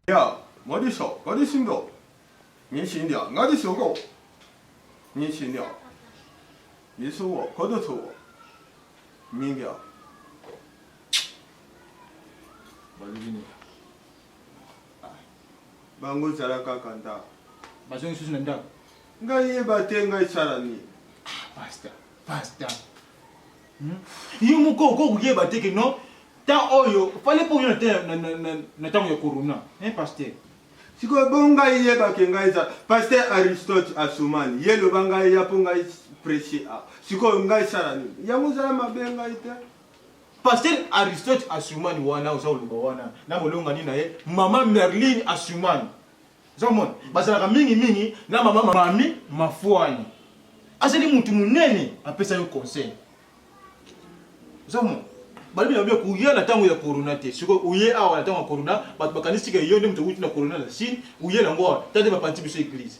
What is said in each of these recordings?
呀，我的手，我的心头，你心了，我的手狗，你心了，你是我，我的错，你了。Balobi nini? Bango zala kaka ndako. Bazongi susu na ndako. Ngai yeba te ngai sala nini. Ah, pasta, pasta. Hmm? Yo moko okoki koyeba te ke non temps oyo fallait mpo oyo na ntango ya corona hein pasteur sikoyo bo ngai yeba ke ngai eza pasteur aristote asumani ye loba ngai ya mpo ngai prêche a sikoyo ngai sala nini yango ozala mabe ngai te Pasteur Aristote Asumani wana oza koloba wana na molongani na ye mama Merline Asumani oza komona bazalaka mingi mingi na mama Mami Mafuani azali mutu munene apesa yo conseil oza komona balobi na bino koya na ntango ya corona te sikoyo oye awa na ntango ya corona bato bakanisi ke yo nde moto owuti na corona na Chine oye nango awa tande bapanzi biso eglise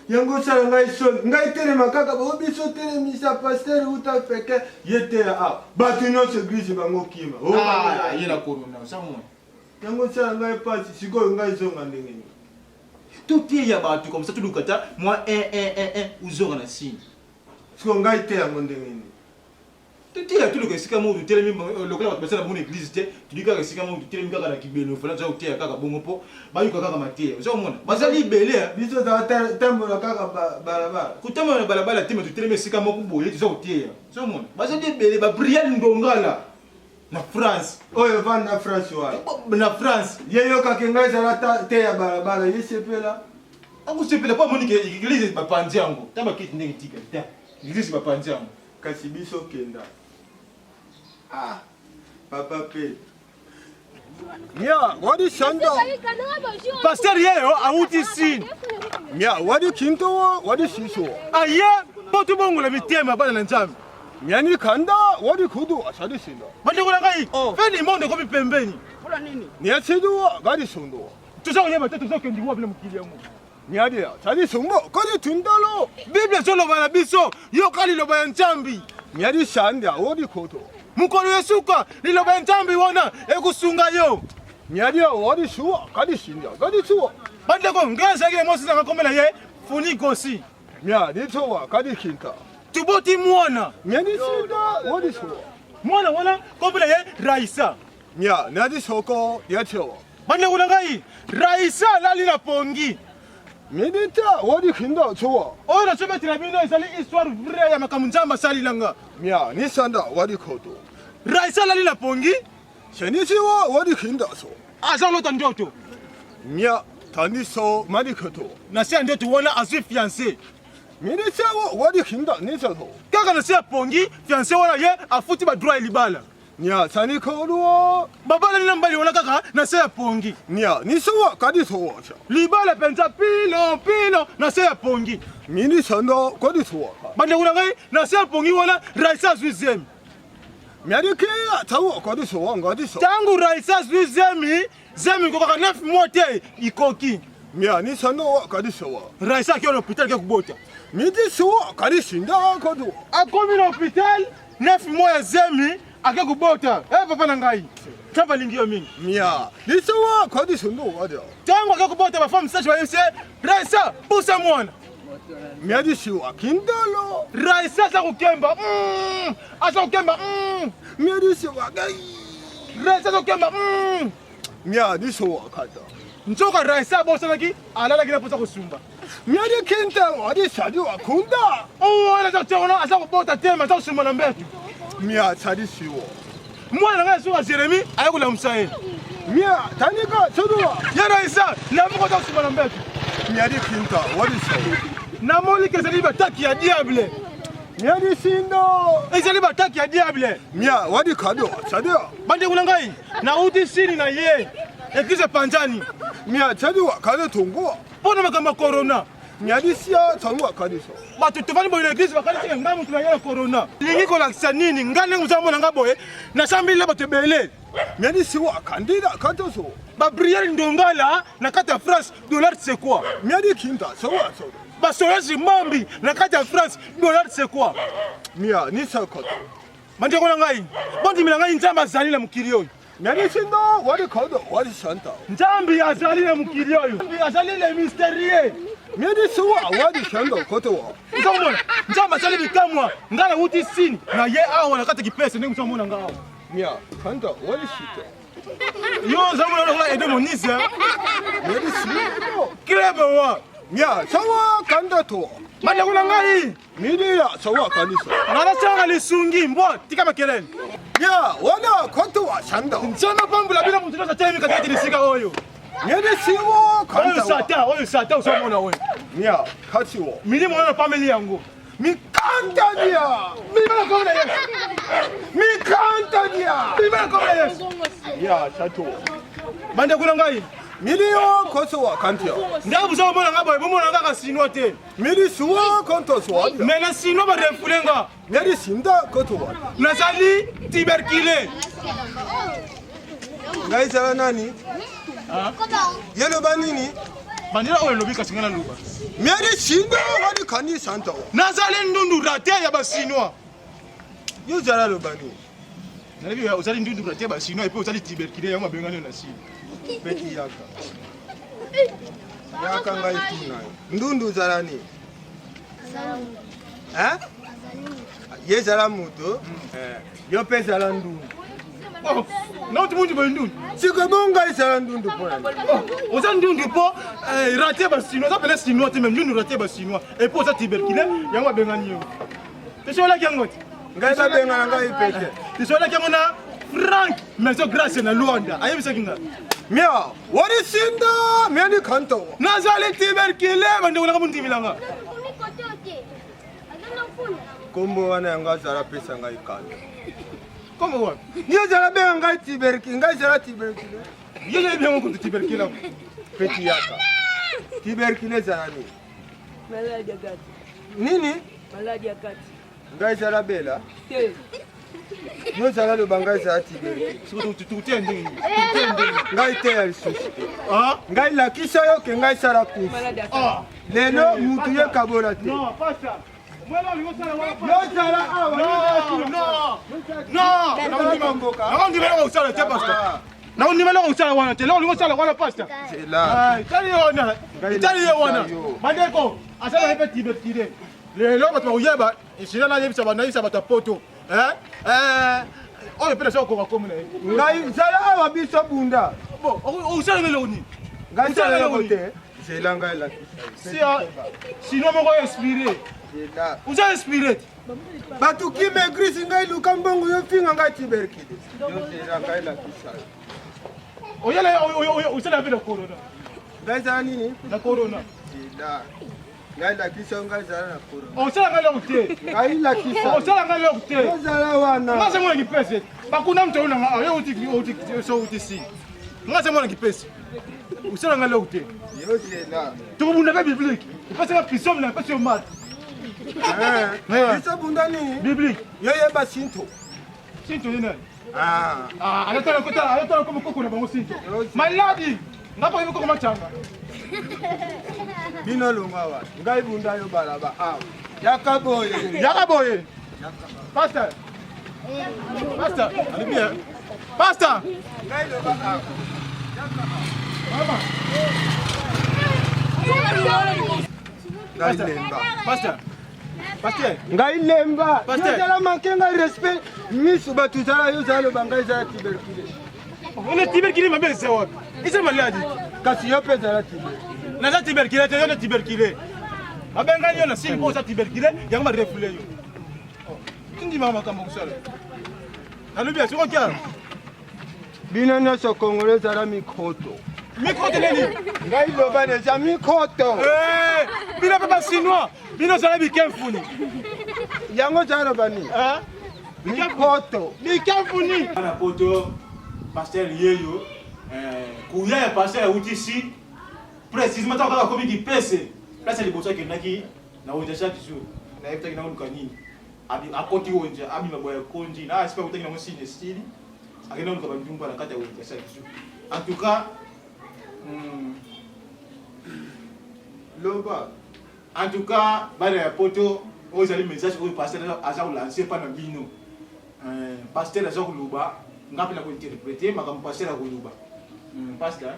Yango osala ngai soni ngai telema kaka bo biso telemisa pasteur uta peke ye teya awa bato nyonso eglise bango kima oh, ah, ye na corona osamona yango osala ngai pasi sikoyo ngai zonga ndenge nini toteya bato comme ça toluka ata mwa 1 1 1 1 ozonga na signe sikoyo ngai te yango ndenge nini Toteya toluka esika moko totelemi lokola bato basala bongo na eglise te, toluki kaka esika moko totelemi kaka na kibeno fala toza koteya kaka bongo mpo bayoka kaka mateya. Oza komona bazali ebele eh. Biso tozatambola kaka balabala. Kotambola na balabala te, me totelemi esika moko boye toza koteya. Oza komona bazali ebele ba Brian Ndongala na France. Oyo evanda na France wana. Na France. Ye yokaki ngai ezala teya balabala ye sepela. Akosepela mpo amoni ke eglise bapanzi yango. Ta bakiti ndenge etikali ta eglise bapanzi yango. Kasi biso kenda. Ah, papa pe. Mia, wadi shanda. Pasteur yeyo awuti Chine. Mia, wadi kinto wa, wadi shisho. Aye, po tobongola mitema bana na Nzambe. Mia ni kanda, wadi kudu, ashadi shinda. Bandeko na ngai, oh. fin du monde ekomi pembeni. Mia chidu wa, gadi shundo. Toza koyeba te tozokende wapi na mokili yango. Miadia, tadi sumbo, kodi tundalo. Bible ezoloba na biso, yoka liloba ya Nzambe. Miadi shandia, odi koto. Mokolo ya suka, liloba ya Nzambe wana ekosunga yo. Miadia, odi shuwa, kadi shindia, kadi shuwa. Bandeko, ngai azalaki na mwasi nanga komela ye Funikosi. Miadi shuwa, kadi kinta. Toboti mwana. Miadi shinda, odi shuwa. Mwana wana komela ye Raisa. Mia, miadi soko, miadi shuwa. Bandeko na ngai, Raisa alali na pongi. Milita wodi kinda chuwa. Oyo nazobetela bino ezali histoire vraie ya makambo Nzambe asalila nga. Mia ni sanda wadi koto. Raisa alali na pongi. Shenichiwa wadi kinda so. Aza kolota ndoto. Mia tani so madi koto. Na se ya ndoto wana azwi fiancé. Milita wadi kinda ni so. Kaka na se ya pongi, fiancé wana ye afuti ba droit ya libala. Nya sani koluo. Babalani na mobali wana kaka na se ya pongi. Nya ni sowa kadi sowa cha. Libala penza pilo pilo na se ya pongi. Mini sando kodi sowa. Bandeko na ngai na se ya pongi wana Raisa azwi zemi. Miadi kea tawo kodi sowa ngadi sowa. Tangu Raisa azwi zemi, zemi kokaka 9 mois te ikoki. Mia ni sando wa kadi sowa. Raisa akei na hôpital ke kubota. Midi sowa kadi shinda kodi. Akomi na hôpital 9 mois ya zemi ake kobota eh papa na ngai Trump alingi yo mingi mia lisowa kodi sundu wadio ntango ake kobota ba femme sage bayebisi ye Raisa pusa mwana mia disiwa kindolo Raisa aza kokemba aza kokemba mia disiwa gai Raisa aza kokemba Mia disowa kata nzoka Raisa abosanaki alalaki na mposa kosumba Mia di kinta wadi sadi wa kunda oyo aza kotia wana aza kobota te aza kosumba na mbeto Mia sadi siwo mwana na ngai azoka Jeremi aye kolamusa ye Mia tanika soduwa ye Raisa lamuka oza kosumba na mbeto Mia di kinta wadi siwo namoni ke ezali bataki ya diable Mia di sindo ezali bataki ya diable Mia wadi kado sadi bandeko na ngai nauti sini na ye eglise epanzani Mia sadi wa kado tungu mpo na makambo ya corona Mia di sia tangu wa kadi so bato tovandi boye na eglise bakanisi ke ngai moto na ye na corona lingi kolakisa nini ngai ndenge moza mona ngai boye nasambeli na bato ebele Mia di siwa kandida kado so babriere ndongala na kati ya france dollar c'est quoi Mia di kinta so wa so basolange mambi na kati ya france dollar c'est quoi Mia ni sa koto bandeko na ngai bondimela ngai nzambe azali na mokili oyo. Nzambe azali na mokili oyo. Nzambe azali le mystérieux. Ozomona Nzambe asali bikamwa. Ngai nawuti sini na ye awa na kati ya kipese ndenge mosu amona ngai awa. Yo ozomona lokola Edo Monise. Klebe wa. Bandeko na ngai. Midiya sawa kanisa. Nalasanga lisungi mbwa tika makelele. Ya wana konto wa sanda. Nzambe apambola bino moto nyonso atelemi katikati na esika oyo. Nyede siwo kanta. Oyo satan, oyo satan ozomona oyo. Nya kati wo. Milimo oyo napameli yango. Mikanta dia. Milimo na kombo na Yesu. Mikanta dia. Milimo na kombo na Yesu. Ya sato. Bandeko na ngai. Milio koso wa kantia. Ndako boza komona ngai boye, bomona kaka sinois te. Miri suwa konto suwa. Mais na sino ba refoule nga. Miri sinda koto wa. Nazali tuberculé. Ngai zala nani? Ye loba nini? Bandela oyo elobi kasi ngai naloba. Miri sinda wali kani santa. Nazali ndundu rate ya ba chinois. Yo zala loba nini? Nalobi ozali ndundu rate ya ba chinois et puis ozali tuberculé yango babengani yo na Chine. Peti yaka. Yaka ngai tuna yo. Ndundu ozala nini? Hein? Ye zala moto. Eh, yo mpe zala ndundu. Oh, nauti mutu boye ndundu. Siko bongo ngai zala ndundu mpo na nini? Oh, oza ndundu mpo eh, rate ba chinois, oza pene chinois te mais ndundu rate ba chinois. Et puis oza tuberculé, yango babengani yo. Tosololaki yango te. Ngai babengana ngai mpe te. Tosololaki yango na Frank Maison Grace na Luanda. Ayebisaki ngai. Mia, wali sinda, mia ni kanto. Nazali tuberculé, bandeko nanga bondimela nga. Kombo wana yango azala pesa ngai kanda. Kombo wana? Yo zala benga ngai tuberculé, ngai zala tuberculé. Yo yebi yango kutu tuberculé. Peti yaka. Tuberculé ezala nini? Maladi ya kati. Nini? Maladi ya kati. Ngai zala bela. Te. Yo zala loba ngai zala tiberi. Tukutia ndenge. Ngai te ya lisusu te. Ah? Ngai lakisa yo ke ngai sala kufa. Ah. Lelo mutu ye kabola te. Non, pasta. Yo zala awa. Non, non. Non. Nakondima eloko kosala te pasta. Nakondima eloko kosala wana te. Eloko olingi osala wana pasta. Etali ye wana. Etali ye wana. Bandeko, asala ye mpe tuberculé. Lelo bato bakoyeba esila nayebisa nayebisa bato ya poto. Eh, oyo mpe naza kokoka komo na ye. Ngai zala awa biso bunda. Bon, osala eloko nini? Ngai sala eloko te. Zela ngai lakisa. Sinon moko inspiré. Zela. Oza inspiré te. Bato ki maigrisi ngai luka mbongo yo finga ngai tubercule. Yo zela ngai lakisa. Oyala osala mpe na corona. Ngai zala nini? Na corona. Zela. Ngai lakisa yo ngai zala na corona. Osala ngai eloko te. Ngai lakisa. Osala ngai eloko te. Ozala wana. Ngai se mwana kipese. Bakuna moto oyo na ngai yo uti uti so uti si. Ngai se mwana kipese. Osala ngai eloko te. Yo zela. Tokobunda mpe biblique. Opesi nga pisome na pesi yo mate. Biso bunda nini? Biblique. Yo yeba sinto. Sinto ye nani? Ah. Ah, alotala kotala alotala komo koko na bango sinto. Maladi. Nga po koko machanga. Bino longa wa. Ngai bunda yo balaba awa. Yaka boye. Yaka boye. Pasteur. Pasteur, allez bien. Pasteur. Ngai loba awa. Mama. Ngai lemba. Pasteur. Pasteur. Ngai lemba. Yo zala manque ngai respect. Misu bato zala yo zala loba ngai zala tuberculé. Ona tuberculé mabe eza wapi? Eza maladi. Kasi yo mpe zala tuberculé. Naza tuberculé te yo na tuberculé. Babengani yo na sili mpo oza tuberculé yango ba refoulé yo. Tindimaka makambo kosala. Nalobi ya soko kia. Bino nyonso Congolais ezala mikroto. Mikroto nini? Ngai loba deja mikroto. Eh, bino mpe ba chinois, bino zala bikemfuni. Yango zala loba nini? Mikroto. Bikemfuni. Na poto pasteur yeyo eh, kuya ya pasteur auti si précisément ntango kaka akomi kipese place ya liboso akendaki na wenze chaque jour nayebisaki naoluka nini akoti wenze abima boye akonzi na asipe akutaki nango sine esili akenda koluka bandumba na kati ya wenze chaque jour en tout cas loba en tout cas bana ya poto oyo ezali message oyo pasteur aza kolanse epa na bino pasteur aza koloba. Nga mpe nakointerprete makambo pasteur akoloba. Hmm, pasteur.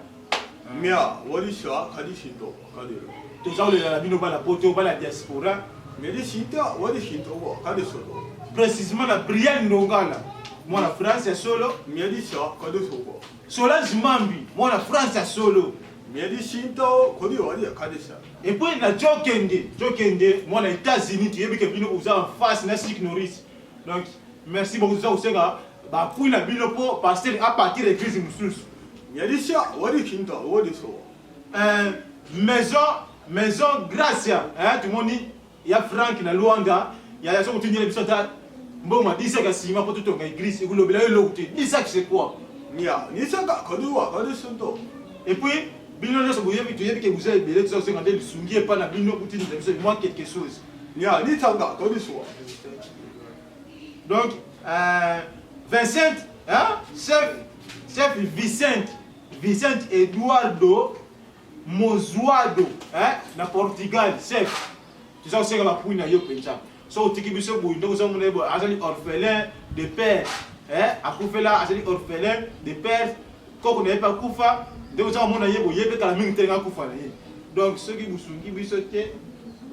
Mia, walisha kalishinto kalelo. Toza kolela na bino bana poto, bana diaspora. Melishinta walishinto wa kalisoto. Précisément na Brian Ndongala, mwana France ya solo. Melisha kalisoto. Solange Mambi, mwana France ya solo. Melishinta kodi wali kalisa. Et puis na Joe Kende, Joe Kende, mwana États-Unis, tu yebi ke bino oza en face na Chic Norris. Donc merci beaucoup toza kosenga ba appui na bino po pasteur a partir église mosusu. Melisha walishinta waliso. Euh, maison maison Gracia, hein, tumoni ya Frank na Luanda, ya ya soko tindela biso ata mbongo ya 10 ya nsima po totonga église ekolobela yo eloko te. 10 c'est quoi? Mia, nisaka kodi wa kalisoto. Et puis bino nyonso boyebi toyebi ke boza ebele toza kosenga nde lisungi epai na bino botindela biso mwa quelque chose. Mia, nisaka kodi suwa. Donc euh, Vincent, hein, chef, chef Vicente, Vicente Eduardo Mozuado, hein, na Portugal, chef. Toza kosenga bapui na yo mpenza. So otiki biso boye ndenge ozomona ye boye azali orphelin de père, hein, akufela azali orphelin de père, koko na ye mpe akufa, ndenge oza komona ye boye ye mpe kala mingi te ndenge akufa na ye. Donc soki bosungi biso te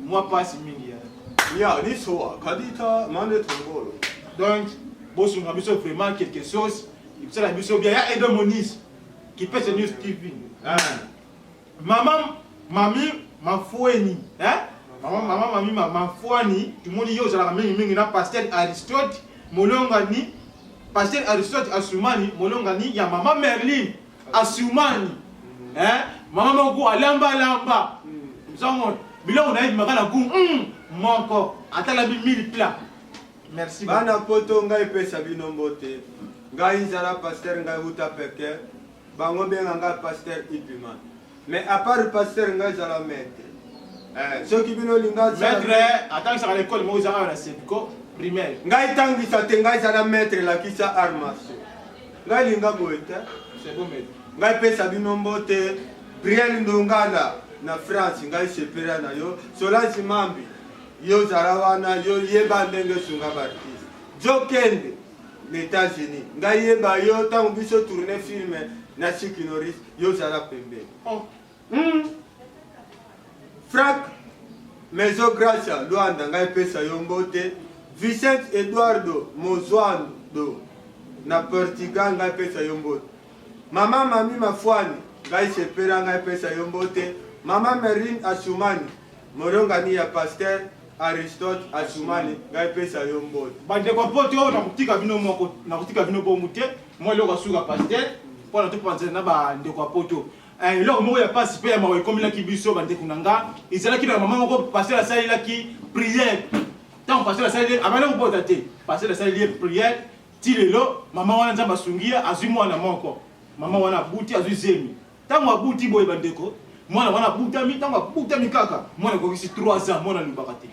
mwa pasi mingi ya. Mia, nisowa kadita mande tongolo. Donc bosunga biso vraiment quelque chose ekosala biso bien ya Edo Moniz Kipese News TV. Hein. Mama mami Mafueni, hein? Mama mama mami Mafuani, tumoni yo ozalaka mingi mingi na pasteur Aristote Molongani, pasteur Aristote Asumani Molongani ya mama Merlin Asumani. Hein? Mama moko alamba alamba. Mzango biloko na ye ebimaka na goût moko ata labi 1000 plats. Merci. Bana poto ngai pesa bino mbote. Ngai nzala pasteur ngai wuta Pekin. Bango benga ngai pasteur Ipima. Mais à part pasteur ngai zala maître. Eh, soki bino linga maître atangisaka na école moko eza awa na Sebco primaire. Ngai tangisa te ngai zala maître lakisa art martiaux. Ngai linga boye te. C'est bon maître. Ngai pesa bino mbote Briel Ndongala na France ngai sepela na yo Solange Mambi yo zala wana yo yeba ndenge sunga ba artiste. Joe Kende na Etats-Unis ngai yeba yo ntango biso tourne film na Chic Norris yo zala pembeni. Oh. Frank Maison Gracia Luanda ngai pesa yo mbote Vicente Eduardo Mozuando na Portugal ngai pesa yo mbote Mama Mami Mafuani ngai sepela ngai pesa yo mbote Mama Merlin Asumani Molongani ya Pasteur Aristote Asumani ngai pesa yo mbote. Bandeko ya poto oyo nakotika bino moko nakotika bino bongo te mwa eloko ya suka pasteur mpo na topanzana na bandeko ya poto. Eh, eloko moko ya pasi mpe ya mawa ekomelaki biso bandeko na nga ezalaki na mama moko pasteur asalelaki prière. Ntango pasteur asaleli abandi kobota te, pasteur asaleli ye prière ti lelo mama wana Nzambe asungi ye azwi mwana moko. Mama wana abuti azwi zemi. Ntango abuti boye bandeko, mwana wana abutami, ntango abutami kaka mwana akokisi 3 ans, mwana alobaka te.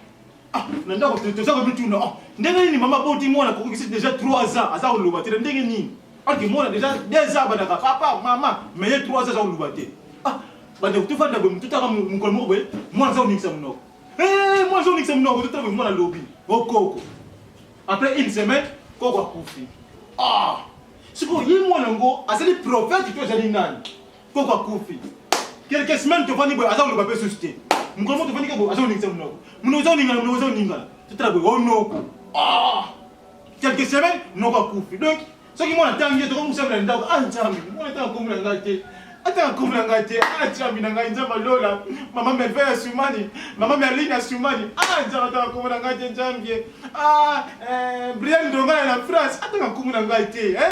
Ah, na ndako toza komituna, oh, ndenge nini mama aboti mwana akokisi deja 3 ans aza koloba te na ndenge nini? Alors que mwana deja 2 ans abandaka papa mama, mais ye 3 ans aza koloba te. Ah, bandeko tofanda boye, totaka mokolo moko boye, mwana aza koningisa monoko. Eh, mwana aza koningisa monoko, totala boye mwana alobi, okoko. Après une semaine, koko akufi. Ah! Sikoyo ye mwana yango azali prophète to azali nani? Koko akufi. Quelques semaines tovandi boye aza koloba mpe susu te. Mokolo moko tovandi kaka boye aza koningisa monoko. Monoko eza koningana, monoko eza koningana. Totala boye onoko. Ah! Quelques semaines noko akufi. Donc soki mwana atangi ye tokomusambela ndako. Ah Nzambe, mwana atanga kombo na ngai te. Atanga kombo na ngai te. Ah Nzambe na ngai, Nzambe alola. Mama Merveille Asumani, Mama Merline Asumani. Ah Nzambe atanga kombo na ngai te Nzambe. Ah eh, Brian Ndongala na France atanga kombo na ngai te. Eh,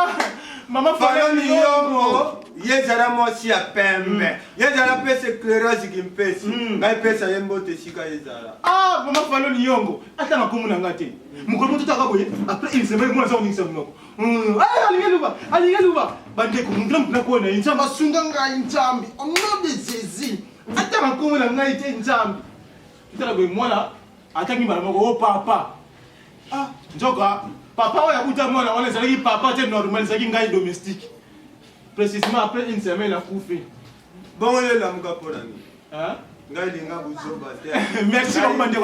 Mama Faloni Yongo ye ezala mwasi ya pembe ye ezala pesa éclairage kimpesi ngai pesa ye mbote esika ye ezala. Ah mama Faloni Yongo atanga kombo na ngai te. Mokolo moko totaka boye après une semaine mwana aza koningisa monoko. Ah, alingi eluba alingi eluba bandeko moto na moto nakoya na ye Nzambe asunga ngai Nzambe au nom de Jésus atanga kombo na ngai te Nzambe. Totala boye mwana atangi mbala moko o papa. Ah nzoka papa oyo akuta mwana wana ezalaki papa te normal ezalaki ngai domestique. Précisément après une semaine akufi. Bongo yo elamuka mpo na nini? Hein? Ngai linga buzoba te. Merci beaucoup bandeko.